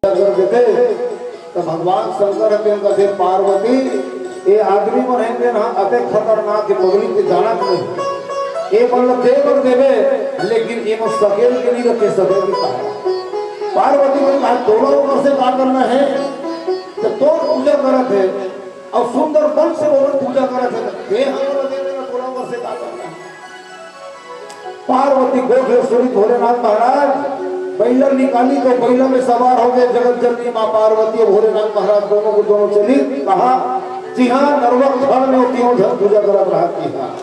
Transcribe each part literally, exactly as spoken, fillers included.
कर देथे, त भगवान शंकर ह तेन कथे, "पार्वती, ए आदमी मन हे तेन ह अतेक खतरनाक हे, पगली, ते जानत नहीं। ए मन ल दे बर देबे, लेकिन ए मन सकेल के नहीं रखे, सकेल के कहा।" पार्वती मन कहा, "तोला ओकर से का करना हे? त तोर पूजा करत हे, अउ सुंदर मन से ओकर पूजा करत हे, त ते हमन ल दे देना, तोला ओकर से का करना हे?" पार्वती गोठ ले सुनित भोलेनाथ महाराज बइला निकाली, तो बइला में सवार हो गए जगत जननी माँ पार्वती अउ भोलेनाथ महाराज दोनों के दोनों चली। कहा, "जी हाँ, नरवा खल में वो तीनों झन पूजा करत रहा।" जी हाँ,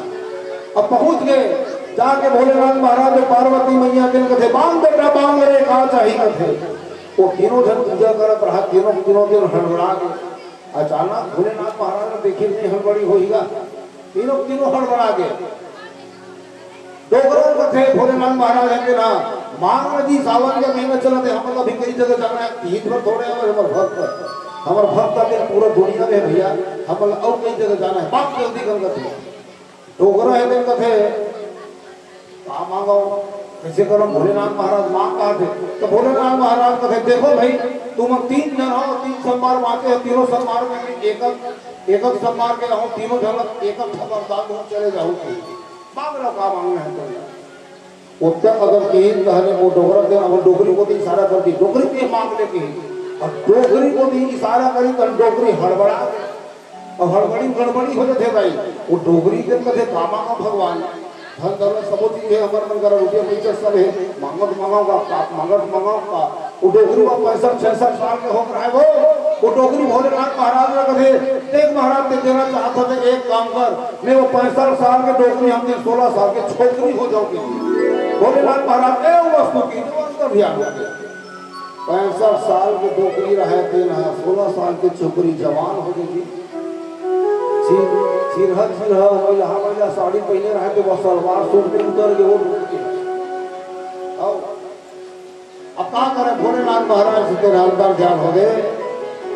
अब पहुंच गए। जाके भोलेनाथ महाराज अउ पार्वती मैया तेन कथे, "मांग बेटा, मांग रे, का चाही?" कथे। वो तीनों झन पूजा करत रहा, तीनों, तीनों दिन हड़बड़ा गए। अचानक भोलेनाथ महाराज ने देखी, नहीं हड़बड़ी होही गा, तीनों, तीनों हड़बड़ा गए। डोकरा कथे भोलेनाथ महाराज हे तेन ह, "मांग न जी, सावन के महीना चलत हे, हमन ला भी कई जगह जाना हे, तीज बर थोड़े हवे हमर भक्त, हमर भक्त के पूरा दुनिया में हे भैया, हमन ला अउ कई जगह जाना हे, मांग जल्दी कर," कथे। डोकरा हे तेन कथे, "का मांगव? कइसे करव?" भोलेनाथ महाराज मांग कहा थे, त भोलेनाथ महाराज कथे, "देखो भाई, तुमन तीन झन हो, तीन सोमवार बांचे हो, तीनों सोमवार में एक एक सोमवार के रहूं, तीनों झन एक एक ठो वरदान दूं, चले जाहू।" मांग लो, का मांगना हे तुमला। ओतका अगर किहिस तहने वो डोकरा के, अब डोकरी कोती इशारा कर दिस, डोकरी के मांग ले किहिस। अब डोकरी कोती इशारा करिस त डोकरी हड़बड़ा गे। अब हड़बड़ी गड़बड़ी हो जाथे भाई। वो डोकरी के कथे, "का मांगव भगवान? धन दौलत सबो चीज हे, हमर मन करा रुपया पइसा सब हे, मांगत मांगव का, का मांगत मांगव का?" वो डोकरी वो पैंसठ, छियासठ साल के हो रहा हे वो। वो डोकरी भोलेनाथ महाराज ला कथे, "देख महाराज, ते देना चाहत हस त एक काम कर, मैं वो पैंसठ साल के डोकरी, हम तेन सोलह साल के छोकरी हो जाऊं।" भोलेनाथ महाराज ए वस्तु की जो अंतर ध्यान रखे। पैंसठ साल के डोकरी रहे, तेन ह सोलह साल के छोकरी जवान हो गई। चिर-, चिरहा, चिरहा, मैलहा, मैलहा साड़ी पहने रहे, तो वो सलवार सूट में उतर गए, वो डोकरी। अब अब का करे, भोलेनाथ महाराज जी के अंतर ध्यान हो गए।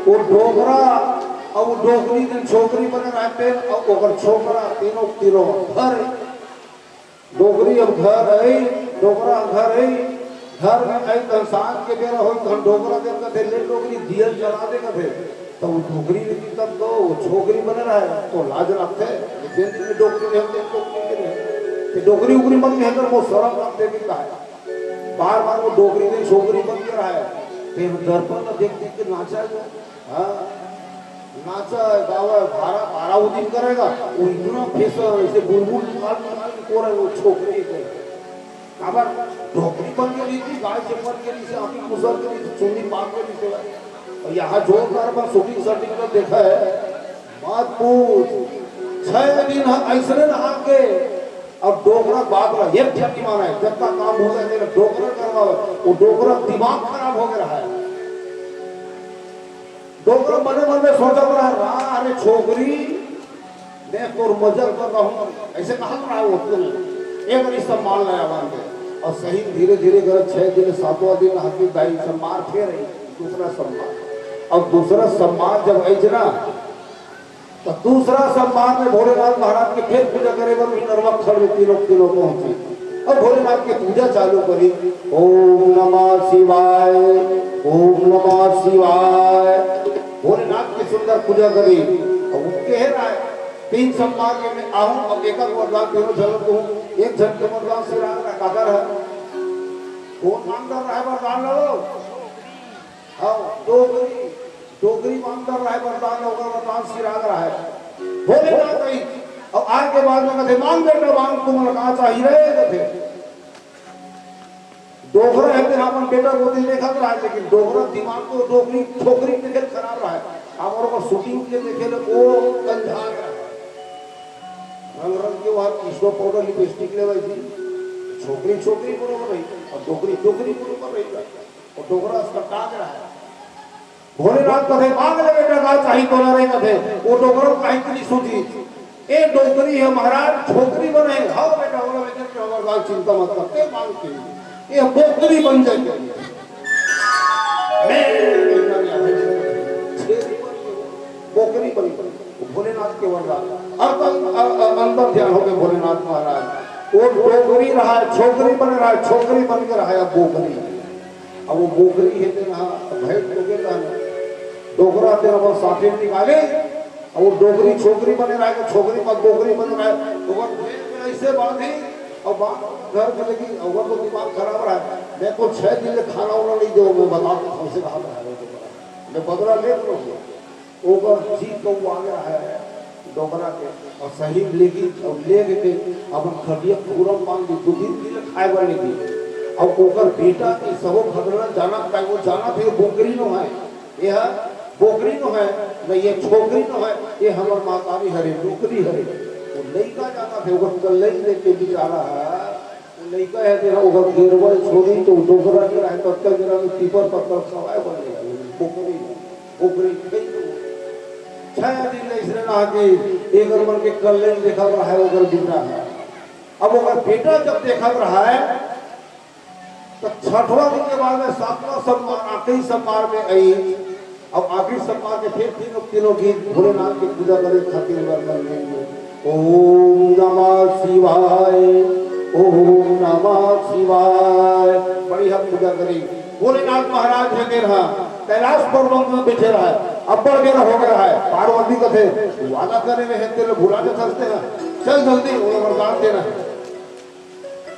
वो डोकरा, अब वो डोकरी दिन छोकरी बने रहते, अब ओकर छोकरा, तीनों, तीनों घर, डोकरी अब घर आई, डोकरा घर आई, घर में आई त सांझ के बेरा होई त डोकरा दिन कथे, "ले डोकरी, दिया जला दे," कथे। त वो डोकरी दिन तब तो वो छोकरी बने रहे, तो लाज लगथे, दिन दिन डोकरी दिन, दिन डोकरी दिन, ते डोकरी उकरी मन के अंदर वो शरम लगथे भी का हे। बार बार वो डोकरी के छोकरी बन के रहा है, फिर दर्पण में देख देख के नाचा है वो। हाँ, नाचा है, गावा है, बारह, बारह वो दिन करेगा, वो इतना फैशन, ऐसे बुलबुल निकाल निकाल के को रहे वो छोकरी के। काबर डोकरी बन के नहीं थी, गाय चप्पल के नहीं से, आँखी मुसर के नहीं से, चुन्नी पाप के नहीं से। और यहाँ जोरदार अपन शूटिंग शूटिंग में देखा है, मत पूछ, छह दिन हम ऐसने नहा के, अब डोकरा बाप ला एक ठन नहीं माना है, जब का काम होता है तेरा डोकरा करवावे, वो डोकरा दिमाग खराब हो गया है। डोकरा मने मन में सोचत रहा, "अरे छोकरी, मैं तोर मजा कर रहा हूँ," ऐसे कहा रहा है वो, एक बार सम्मान लाया मान के। और सही धीरे धीरे कर छह दिन, सातवां दिन हाथी दाई सम्मान फेर आई, दूसरा सम्मान। अब दूसरा सम्मान जब आई ना, तो दूसरा सम्मान में भोलेनाथ महाराज के फिर पूजा करे बर भी नरवा खल में तीनों, तीनों पहुंची। अब भोलेनाथ के पूजा चालू करी, "ओम नमः शिवाय, ओम नमः शिवाय।" भोलेनाथ के सुंदर पूजा करी। अब वो कह रहा है, "तीन सम्मान में मैं आहूं, अब एक एक वरदान तीनों झन ल दूं, एक झन के वरदान सिराग रहा, काकर है? कौन मांग कर रहा है वरदान लो?" हाँ, डोकरी, डोकरी मांग कर रहा है वरदान, ओकर वरदान सिराग रहा है। भोलेनाथ आई, अब आए के बाद में कथे, "मांग बेटा, मांग, तुमन ला का चाही रे?" कथे। डोकरा हे तेन अपन बेटा को दिन देखत रहा है, लेकिन डोकरा दिमाग तो डोकरी, छोकरी के देखे खराब रहा है। अब ओकर शूटिंग के देखे ले वो कंझा गया है। रंग रंग के वहाँ टिश्यू पाउडर, लिपस्टिक लेवाई थी। छोकरी, छोकरी बरोबर रही, और डोकरी, डोकरी बरोबर रही। वो डोकरा उसका टांग रहा है। भोलेनाथ कथे, "मांग ले बेटा, का चाही तोला रे?" कथे, वो डोकरा काहे के नहीं सूझी। ए डोकरी हे महाराज, छोकरी बने। "हाँ बेटा, ओला बेटा, हमार बात चिंता मत कर, ते मांग के। ये बोकरी बन जाए।" मैं बोकरी बन गई। भोलेनाथ के वरदान। अब तो अ-, अ-, अंतर ध्यान हो गए भोलेनाथ महाराज। वो डोकरी रहा है, छोकरी बने रहा है, छोकरी बन के रहा है, अब बोकरी। अब वो बोकरी हे तेन हा, भैंस तो के कहना। डोकरा तेन अपन साफे निकाले, अब वो डोकरी छोकरी बने रहा है, छोकरी पर बोकरी बने रहा है, तो वो भैंस में ऐसे बांधी, और बांध घर में लगी, और वो तो दिमाग खराब रहा है। मैं तो छह दिन ले खाना वाना नहीं दे, मैं बता दूं, हमसे कहा था, मैं बदला ले लो। ओकर जी तो वो आ गया है डोकरा के, और सही लेगी और ले के अपन खटिया पूरा बांध दी, दो तीन दिन खाए बर नहीं दी। और ओकर बेटा के सबो खतरनाक जाना का, वो जाना थे बोकरी नो है, ये है बोकरी नो है, न ये छोकरी नो है, ये हमर मातारी हरे, डोकरी हरे। वो लइका जाना थे, ओकर कल्लई देख के बेचारा है, वो लइका है तेरा, ओकर गेरवा छोड़ी तो डोकरा नहीं रहे, तब तक जरा में पीपर पत्तल खवाए बने, बोकरी, बोकरी खाई तो। छह दिन ले इसने ना कि एक मन के कल्लई देखा रहा है, ओकर बेटा है। अब ओकर बेटा जब देखा रहा है, तो छठवां दिन के बाद में सातवां सोमवार, आखिरी सोमवार में आई। अब आखिरी सोमवार के फिर तीनों, तीनों गीत भोलेनाथ की पूजा करे खातिर बर मंदिर में। ओम नमः शिवाय, ओम नमः शिवाय। बड़ी हम पूजा करी। भोलेनाथ महाराज हे तेन हा कैलाश पर्वत में बैठे रहा है, अब्बड़ बेरा हो गया है। पार्वती कथे, वादा करे रहे तेरे भुला के थसते हैं, चल जल्दी, वो वरदान देना है।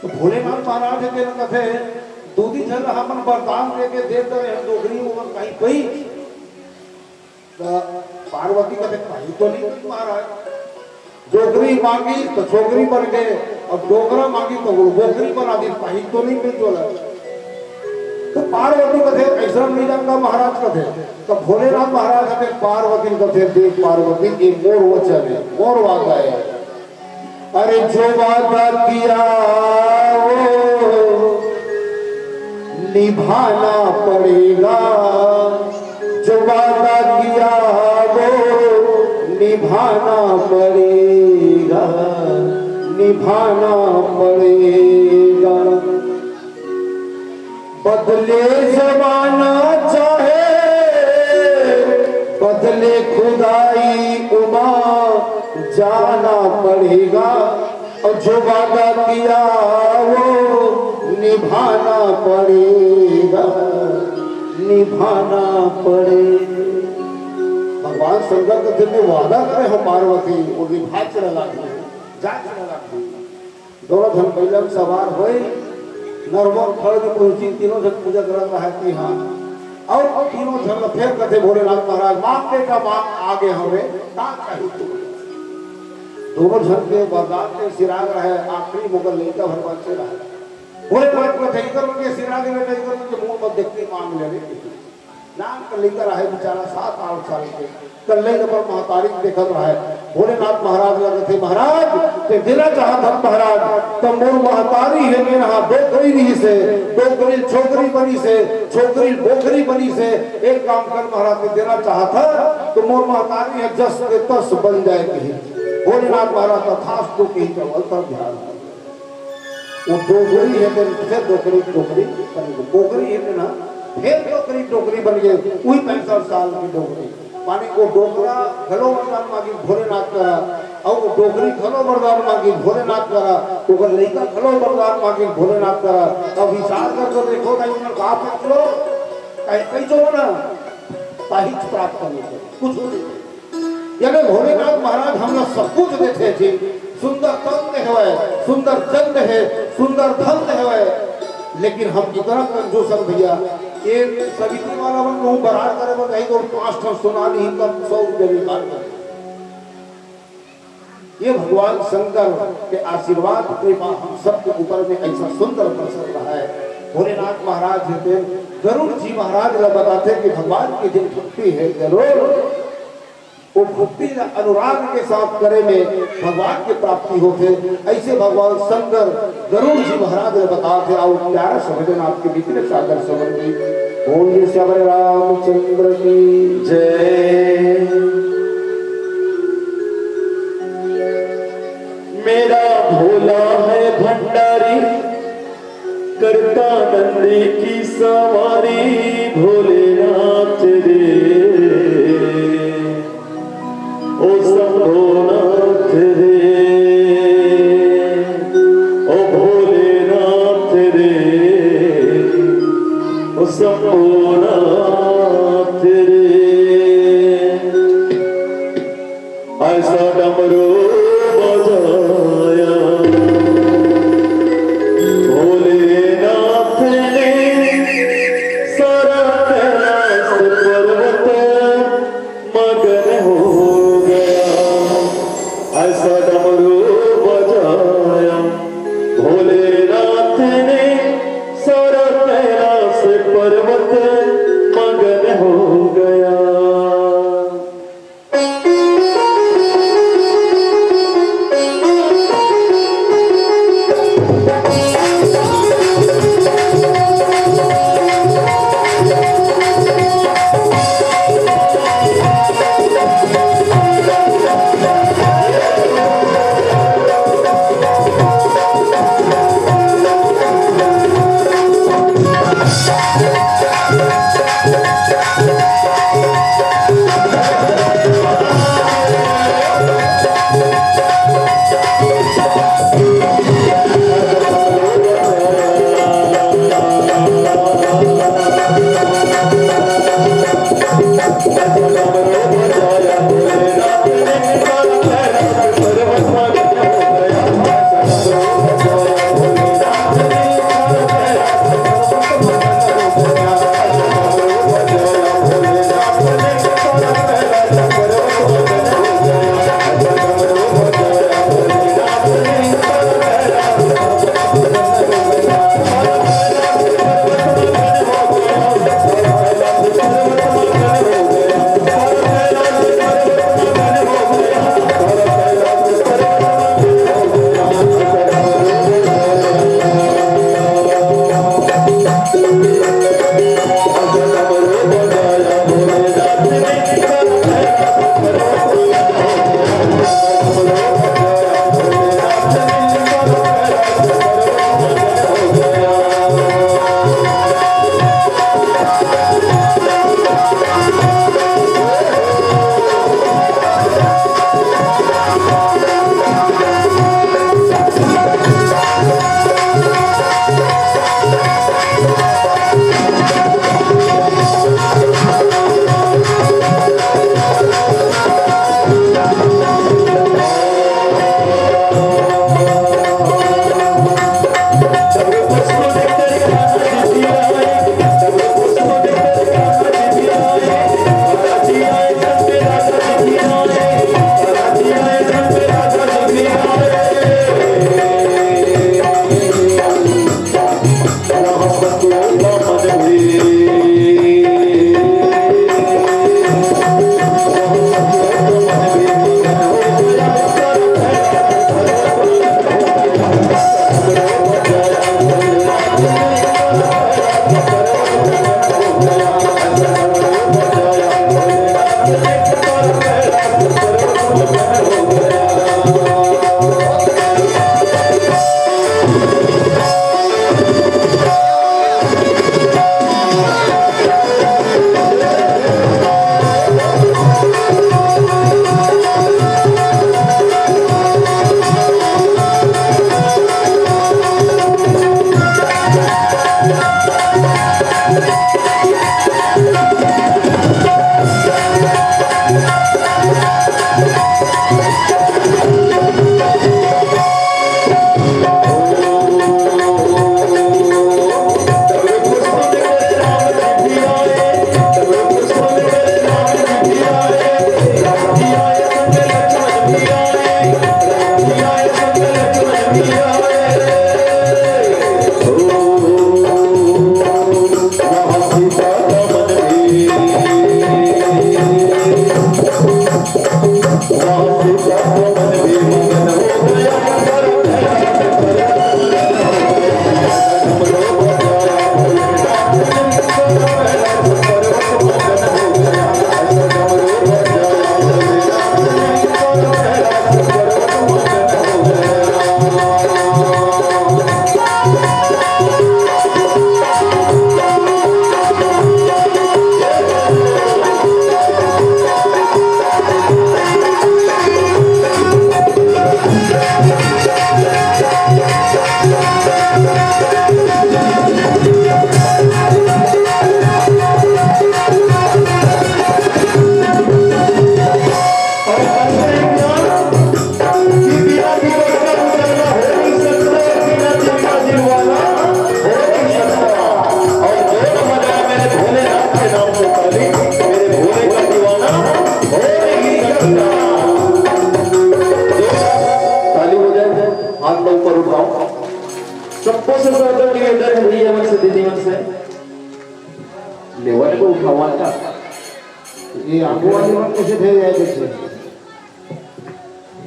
तो भोलेनाथ महाराज हे तेन कथे, दू दी झन हमन वरदान दे के दे दे हम डोकरी, वो कहीं पई। तो पार्वती कथे, कहीं तो नहीं पई महाराज। डोकरी मांगी तो छोकरी बन गए, और डोकरा मांगी तो वो बोकरी बना दी, कहीं तो नहीं पई तोला। तो पार्वती कथे, ऐसा नहीं जानता महाराज कथे। तो भोलेनाथ महाराज कथे, पार्वती कथे, देख पार्वती, ये मोर वचन है, मोर वादा है। अरे जो वादा किया वो निभाना पड़ेगा, जो वादा किया वो निभाना पड़ेगा, निभाना पड़ेगा। बदले जमाना चाहे बदले खुदाई, उमा जाना पड़ेगा, और जो वादा किया वो निभाना पड़ेगा, निभाना पड़ेगा। भगवान शंकर के दिल में वादा करे हो पार्वती, वो निभा के लगा दी, जा के लगा दी। दोनों झन बइला में सवार होए, नरवा खड़ में पहुंची, तीनों झन पूजा करत रहे कि हाँ। और तीनों झन ल फेर कथे भोलेनाथ महाराज, मांग बेटा मांग, आगे हवे, का चाही तू? दोनों झन के वरदान के सिराग रहे, आखिरी मोकर लइका भर बचे रहे। भोलेनाथ कथे, इकर मन के सिराग बेटा, इकर मन के मुंह पर देखते मांग ले रे। नान कल्लई रहे बेचारा सात आठ साल के, कल्लई अपन महतारी के देखत रहे। भोलेनाथ महाराज ल कथे, महाराज, ते देना चाहत हन महाराज, त मोर महतारी हे, मेर हा डोकरी रहिस हे, डोकरी छोकरी बनिस हे, छोकरी बोकरी बनिस हे, एक काम कर महाराज, ते देना चाहत हन, त मोर महतारी हे जस के तस बन जाए कही। भोलेनाथ महाराज तथास्तु कही, चल अंतर ध्यान। वो डोकरी हे तेन, फेर डोकरी, डोकरी बन गे। बोकरी हे तेन, फेर डोकरी, डोकरी बन गे। उही पैंसठ साल के डोकरी। माने वो डोकरा घलो वरदान मांगिस भोलेनाथ करा, अउ वो डोकरी घलो वरदान मांगिस भोलेनाथ करा, ओकर लइका घलो वरदान मांगिस भोलेनाथ करा। अब विचार करके देखो ना, इमन का प्राप्त करो, कहीं, कहीं जो ना, ताहिच प्राप्त करने को, कुछ नहीं। यानी भोलेनाथ महाराज हमला सब कुछ देथे जी, सुंदर तन दे हवय, सुंदर जन दे हे, सुंदर धन दे हवय, लेकिन हम इतना कंजूस हन भैया, ये समिति वाला मन कहूं बरार करे बर जाही तो पांच ठन सोना नहीं, तब सौ रुपया निकाल कर। ये भगवान शंकर के आशीर्वाद, कृपा हम सबके ऊपर में ऐसा सुंदर बरसत रहा है। भोलेनाथ महाराज हे तेन, गरुड़ जी महाराज ला बताथे कि भगवान की जिन भक्ति है गरुड़, वो भक्ति ला अनुराग के साथ करे में भगवान के प्राप्ति होथे। ऐसे भगवान शंकर गरुड़ जी महाराज ला बताथे। अउ प्यारा सा भजन आपके बीच में सादर समर्पित। बोलिए श्याम रामचंद्र की जय। मेरा भोला है भंडारी, करता नंदी की सवारी, भोलेनाथ रे, ओ शंभोनाथ रे, ओ डमरू बजाया, भोलेनाथ ने सारा कैलाश पर्वत मगन हो गया। ऐसा डमरू बजाया, भोलेनाथ ने सारा कैलाश पर्वत मगन हो गया।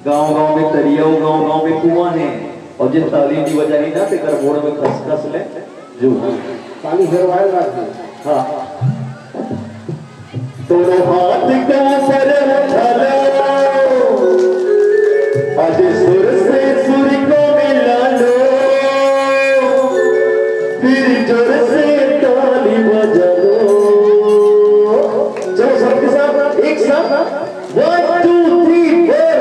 गाँव गाँव में तरिया, गाँव गाँव में कुआं हे, अउ जे ताली नइ बजाही ना, तेकर गोड़ में खसखस ले जूहा। ताली हेरवाए लागही। हाँ। तोरो हाथ का सर उठा लो, आज सुर से सुर को मिला लो, फिर जोर से ताली बजा लो। चलो सबके साथ, एक साथ, one, two, three, four।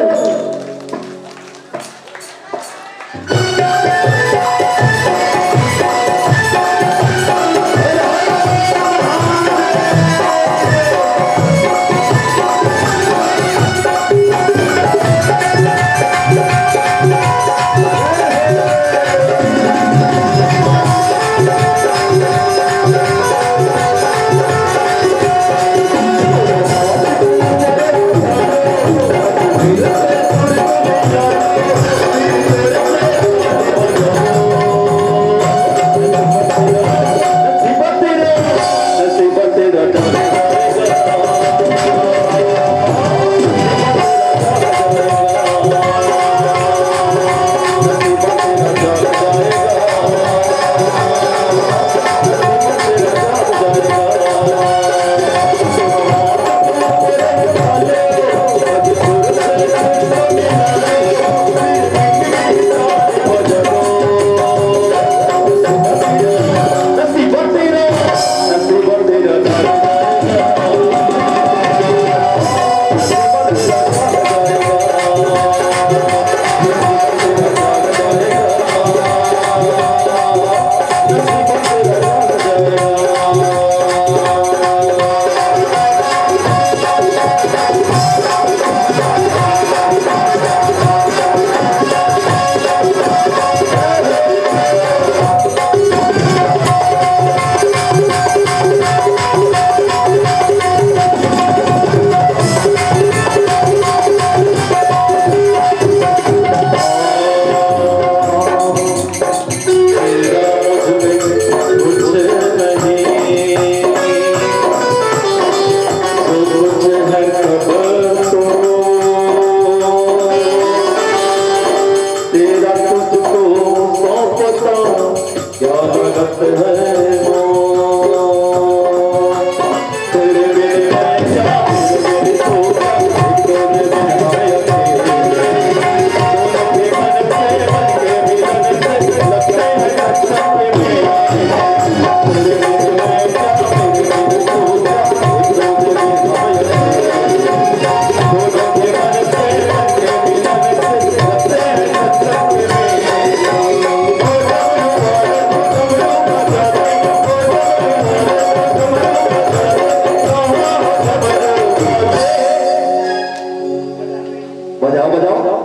बजाओ, बजाओ,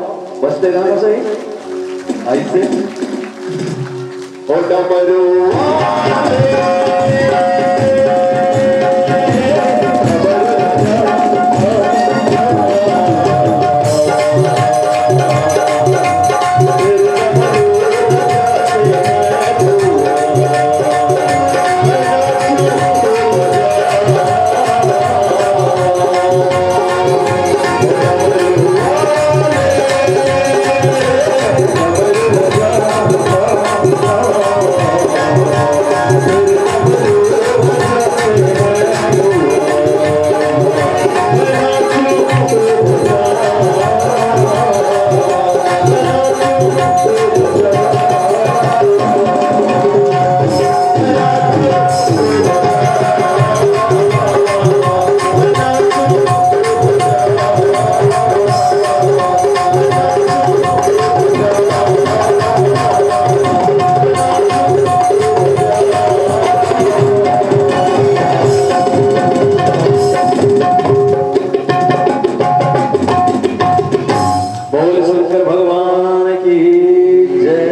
बजते गाना सही। ऐसे। ओ डमरू। बोल शंकर भगवान की जय।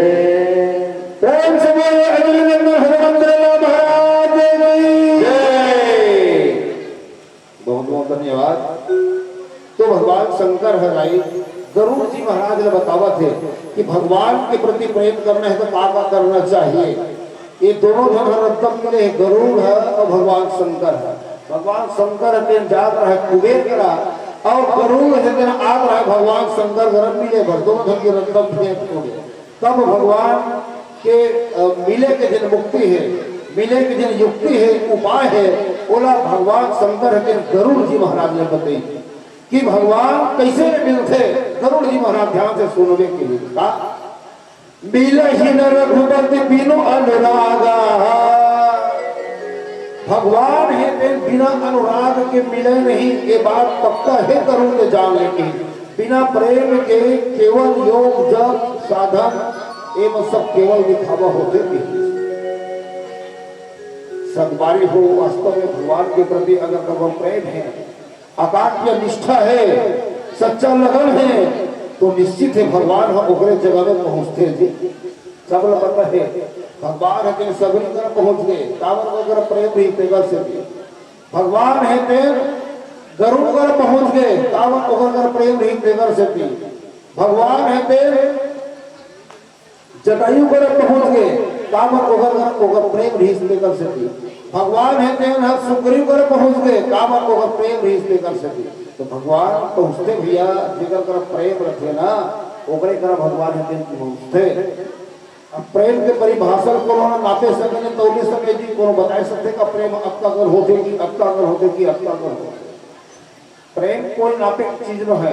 प्रेम से बोलो अनिल नंदन हनुमंत लाला महाराज की जय। बहुत बहुत धन्यवाद। तो भगवान शंकर ह राई गरुड़ जी महाराज ल बतावत हे कि भगवान के प्रति प्रेम करना हे तो का का करना चाहिए। ये दोनों झन ह रद्दम करे हे, गरुड़ ह अउ भगवान शंकर ह। भगवान शंकर ह तेन जात रहय कुबेर करा, अउ गरुड़ ह तेन आत रहय भगवान शंकर करा मिले बर, दोनों झन के रद्दम भेंट हो गे। तब भगवान के, अ, मिले के जेन मुक्ति हे, मिले के जेन युक्ति हे, उपाय हे, ओला भगवान शंकर ह तेन गरुड़ जी महाराज ल बतइस कि भगवान कइसे ले मिलथे। गरुड़ जी महाराज ध्यान से सुनबे के लिए का मिलहि न रघुपति बिनु अनुरागा। भगवान हे तेन बिना अनुराग के मिले नहीं, ये बात पक्का हे, गरुड़ के जान लेके। बिना प्रेम के केवल योग, जप, साधन, ये मन सब केवल दिखावा होथे। सगवारी हो, वास्तव में भगवान के प्रति अगर कभू प्रेम हे, अकाट्य निष्ठा हे, सच्चा लगन हे, तो निश्चित हे भगवान ह ओकरे जगह में पहुंचथे जी। सब ल पता हे, भगवान ह तेन सगरी कर पहुंच गे, काबर ओकर प्रेम रहिस तेकर सेती। भगवान हे तेन गरुड़ कर पहुंच गे, काबर ओकर कर प्रेम रहिस तेकर सेती। भगवान हे तेन जटायु कर पहुंच गे, काबर ओकर, ओकर प्रेम रहिस तेकर सेती। भगवान हे तेन ह सुग्रीव कर पहुंच गे, काबर ओकर प्रेम रहिस तेकर सेती। तो भगवान पहुंचथे भैया, जेकर कर प्रेम रथे ना, ओकरे कर भगवान हे तेन पहुंचथे। अब प्रेम के परिभाषा ल कोनो ह नापे सके, न तौले सके जी, कोनो बताए सकथे का प्रेम अतका कर होथे कि अतका कर होथे कि अतका कर होथे। प्रेम कोई नापे के चीज नोहे,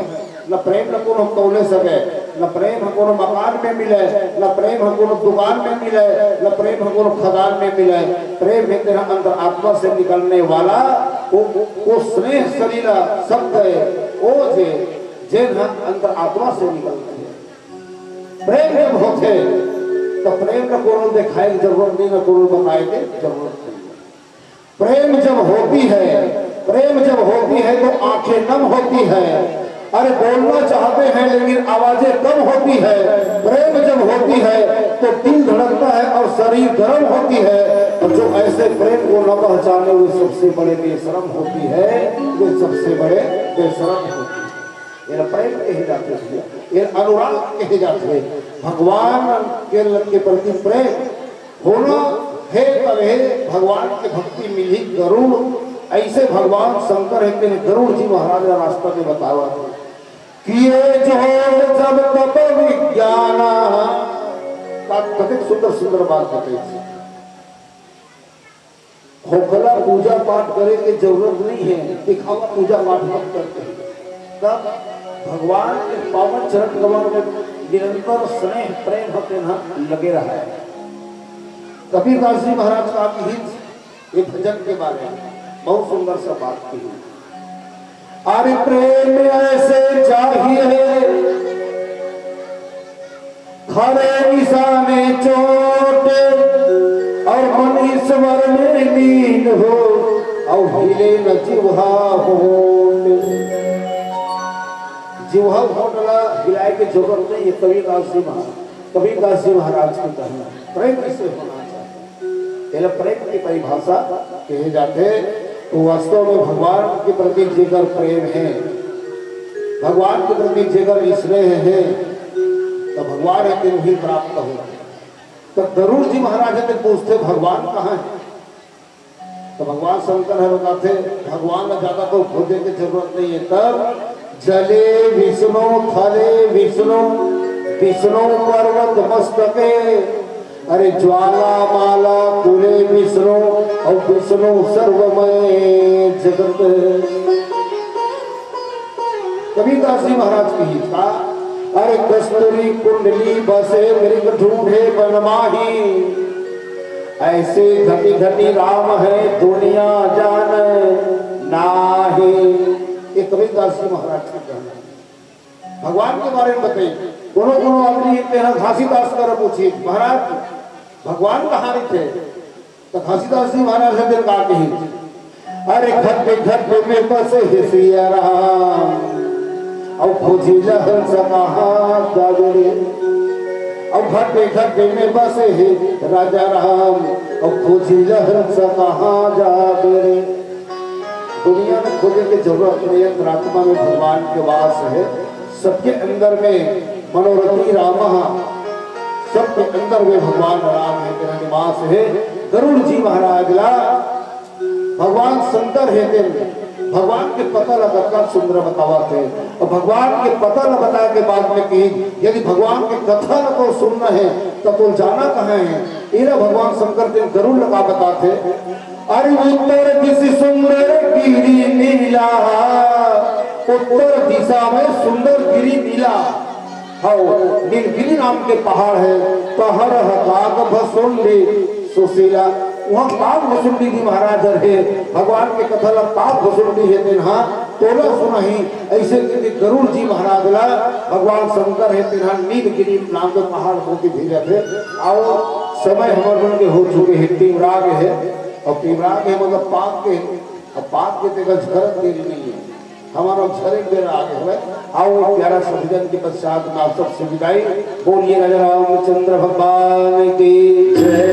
न प्रेम ल कोनो तौले सके, न प्रेम ह कोनो मकान में मिले, न प्रेम ह कोनो दुकान में मिले, न प्रेम ह कोनो खदान में मिले। प्रेम हे तेन ह अंतरात्मा से निकलने वाला वो, वो स्नेह सलीला शब्द हे, वो जे, जेन ह अंतरात्मा से निकलथे। प्रेम जब होथे, तो प्रेम ल कोनो देखाए के जरूरत नहीं, न कोनो बताए के जरूरत नहीं। प्रेम जब होती है, प्रेम जब होती है तो आंखें नम होती है। अरे, बोलना चाहते हैं लेकिन आवाजें कम होती है। प्रेम जब होती है तो दिल धड़कता है और शरीर गर्म होती है। और जो ऐसे प्रेम को न पहचाने, वे सबसे बड़े बेशरम होती है, वे सबसे बड़े बेशरम होती है। एला प्रेम कहे जाथे भैया, एला अनुराग कहे जाथे। भगवान के, के प्रति प्रेम होना हे तभे भगवान के भक्ति मिलही। गरुड़, ऐसे भगवान शंकर हे तेन गरुड़ जी महाराज ला रास्ता में बतावत हे कि ये जो जब तप विज्ञान, का कतेक सुंदर सुंदर बात बताइस। खोखला पूजा पाठ करे के जरूरत नहीं है, दिखावा पूजा पाठ मत करते हैं। तब भगवान के पावन चरण कमल में निरंतर स्नेह प्रेम ह तेन ह लगे रहा है। कबीरदास जी महाराज का गीत ये भजन के बारे में बहुत सुंदर सा बात की। अरे प्रेम ऐसे चाहिए, खरे निशाने चोट, और मन ईश्वर में लीन हो, और हिले न जिह्वा होंठ। जिह्वा होंठ ला हिलाए के जरूरत नहीं है। कबीरदास जी महाराज, कबीरदास जी महाराज के कहना, प्रेम ऐसे होना चाहिए। एला प्रेम की परिभाषा कहे जाथे, तो वास्तव में भगवान के प्रति जेकर प्रेम है, भगवान के प्रति जेकर स्नेह है, तो भगवान है तेन ही प्राप्त हो। तो गरुड़ जी महाराज है, तो पूछथे, "भगवान कहाँ है?" तो भगवान शंकर है बताथे, भगवान ला ज्यादा तो खोजे के जरूरत नहीं है। तब जले विष्णु थले विष्णु, विष्णु पर्वत मस्तके, अरे ज्वाला माला कुले विष्णु, और विष्णु सर्वमय जगत। कबीरदास जी महाराज की ही था, अरे कस्तूरी कुंडली बसे मृग ढूंढे वन माही, ऐसे घटी घटी राम है दुनिया जान नाही। ये कबीरदास जी महाराज के कहना है। भगवान के बारे में बताइए। कोनो कोनो आदमी कहते हैं, घासीदास कर पूछिए, "महाराज, भगवान कहाँ रहिथे?" तो घासीदास जी महाराज ह तेन का कही, "अरे घट घट में बसे हे सिया राम, अउ खोजी ल हंस कहाँ जावे रे। अउ घट घट में बसे हे राजा राम, अउ खोजी ल हंस कहाँ जावे रे।" दुनिया में खोजे के जरूरत नहीं है, अंतरात्मा में भगवान के वास है। सबके अंदर में मनोरथी राम ह, सबके अंदर में भगवान राम है, तेरा निवास है। गरुड़ जी महाराज ला भगवान शंकर हे तेन भगवान के पता ला कतका सुंदर बतावत हे। अउ भगवान के पता ला बताए के बाद में कही, यदि भगवान के कथा ला तो सुनना हे, त तो जाना कहाँ हे? एला भगवान शंकर तेन गरुड़ ला का बताथे, अरे उत्तर दिशि सुंदर गिरि नीला, उत्तर दिशा में सुंदर गिरि नीला। हव, नीलगिरी नाम के पहाड़ हे, पहाड़ ह काग भसुंडी सुशीला। उहाँ काग भसुंडी जी महाराज हर हे, भगवान के कथा ला काग भसुंडी हे तेन हा तोला सुनाही। अइसे करके गरुड़ जी महाराज ला भगवान शंकर हे तेन हा नीलगिरी नाम के पहाड़ मोती भेजत हे। अउ समय हमर मन के हो चुके हे, टेमरा गे हे, अउ टेमरा गे हे मतलब पाक गे हे, अउ पाक गे तेकर झरत देरी नइ हे। हमारा झरे बेरा आगे हवय। आओ, एक प्यारा सा भजन के पश्चात में आप सबसे विदाई। बोलिए राजा रामचंद्र भगवान की जय।